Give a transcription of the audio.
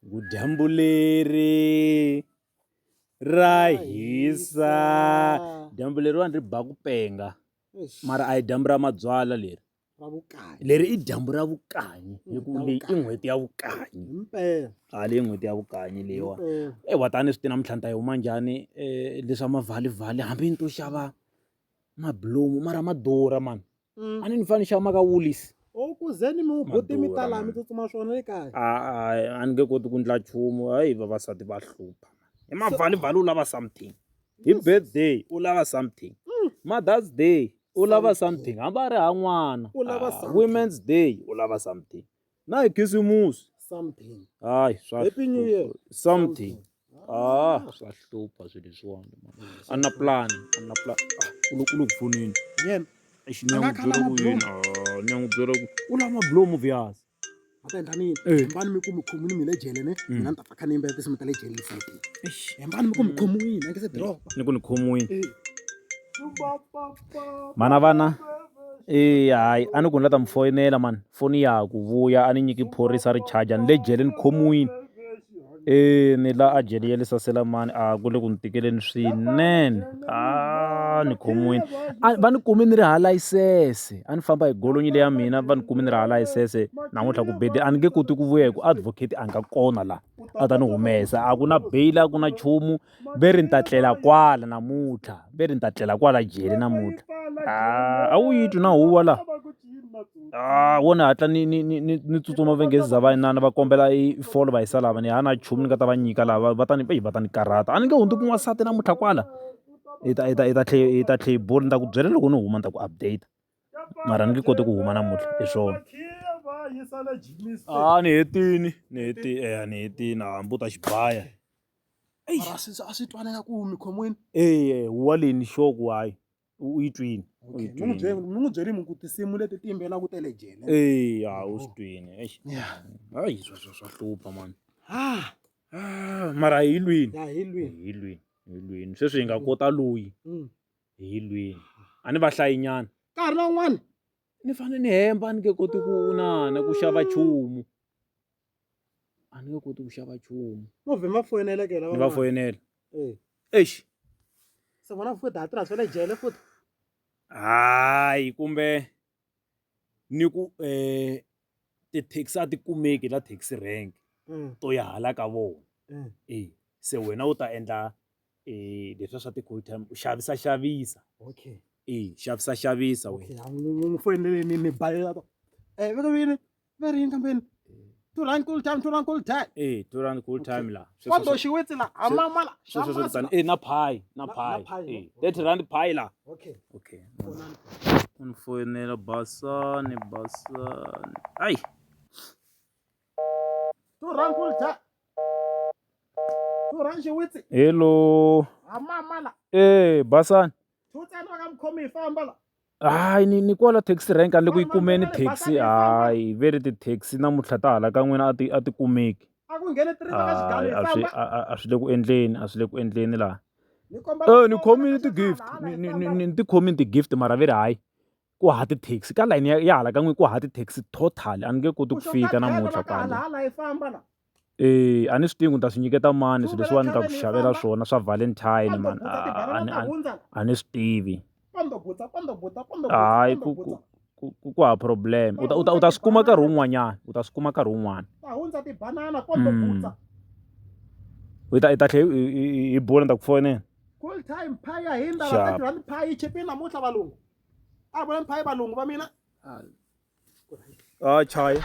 Ku dyambu leri ra hisa dyambu leriwani ri ba ku penga mara a hi dyambu ra mabyala leri leri i dyambu ra vukanyi hi ku leyi i n'hweti ya vukanyi a leyi n'hweti ya vukanyi leyiwani ewa tani swi ti namuntlha ni ta yi huma njhani leswa mavhalivhali hambi ni to xava mabilomu mara ma durha mani. A ni ni fanele ni xava ma ka Woolies. O ku ze ni mi buti mi ta laha mi tsutsuma swona le kaya. A a ni nge koti ku ndla nchumu hayi vavasati va hlupha hi mavhalivhali u lava something hi birthday u lava something Mother's Day u lava something hambi a ri ha n'wana U lava something. Women's Day u lava something na hi khisimusi Something. hayi swa Happy New Year. something ah swa hlupha swilo leswiwani a na plan a na plan ah, u le ku pfuneni Yena. Eish, ni ya n'wi byela ku yini Ah, ni ya n'wi byela ku u lava mabulomu obvious A ta endla nini? Eh. Hembani mi ku mi khomiwile mi le jele ne? Mina ni ta pfa kha ni yimbelela tinsimu ta le jele futhi. Eish, Hembani mi ku mi khomiwile a nge se diropa. ni ku ni khomiwile Eh. Mana vana eya hayi a ni ku ni la ta mi foyinela mani foni ya ha ku vuya a ni nyiki phorisa ri charger ni le jele ni khomiwile e ni la a jele ya le Saselamani a ku le ku ni tikeleni swinene a ni khomiwile a va ni kume ni ri hava layisense a ni famba hi golonyi leya mina va ni kume ni ri hava layisense namuntlha ku bede a ni nge koti ku vuya hi ku advocate a nga kona la a ta ni humesa a ku na bail a ku na nchumu. Ve ri ni ta tlela kwala namuntlha ve ri ni ta tlela kwala jele namuntlha a a wu yi twi na huwa la a wo ni hatla ni ni ni ni ni tsutsuma va nge za va inana va kombela i folo va yisa lava ni hana nchumu ni nga ta va nyika lava va ta ni va ta ni karhata a ni nge hundzi ku n'wansati namuntlha kwala hi ta hi ta hi ta tlhe hi ta tlhe hi bula ni ta ku byela loko ni huma ni ta ku update mara ni nge koti ku huma namuntlha hi swona a ni hetini ni hetini eya ni hetini hambi u ta xibaya. Mara a swi twala nga ku mi khomiwini eya huwa leyi ni sure ku hayi u yi twini u yi mi n'wi twini byeli mi n'wi byeli mi ku tinsimu leti ti yimbelelaka ta le jele eya u swi twini eish Yeah. hayi swa hlupha mani Ah, Ah, mara hi lwini ya hi lwini hi lwini hi lwini sweswi hi nga kota loyi hi lwini a ni va hlayinyana nkarhi na wun'wana ni fanele ni hemba a ni nge koti ku nana ku xava nchumu a ni nge koti ku xava nchumu no vhe va foyinela ke lava ni va foyinela eh eish se vona futhi ha tirha swa le jele futhi hayi kumbe ni ku um ti-taxi a ti kumeki la taxi rank to ya hala ka vona e se wena u ta endla um leswiya swa ti-cool time u xavisa xavisa okay e xavisa xavisa wena okay n'wi foyinele ni ni balela eh vito yini va ri yini kambeni 2 rand cool time 2 rand cool time eh 2 rand cool time la kwando xiwitsi la amama la sweswo swi tani eh na pie na pie eh 30 rand pie la okay okay u foyinela basani basani ai 2 rand cool time 2 rand xiwitsi hello amama la eh basani 2 tsena ka mukhomi hi famba la Hayi ni ni kwala taxi rank a ni le ku yi kumeni taxi hayi ve ri ti-taxi namuntlha ta hala ka n'wina a ti a ti kumeki hayi a swi a swi le ku endleni a swi le ku endleni laha ni khomile ti-gift ni ni ni ni ti khomile ti-gift mara ve ri hayi ku hava ti-taxi ka layeni ya ya hala ka n'wina ku hava ti-taxi total a ni nge koti ku fika namuntlha kwale. E a ni swi tivi ku ni ta swi nyiketa mani swilo leswiwani ni ta ku xavela swona swa Valentine mani a ni a ni swi tivi hayi ku ku ku ku hava problem u ta u ta u ta swi kuma nkarhi wun'wanyana u ta swi kuma nkarhi wun'wana u ta i ta tlhela hi bula ni ta ku foyinela xap. A chaya.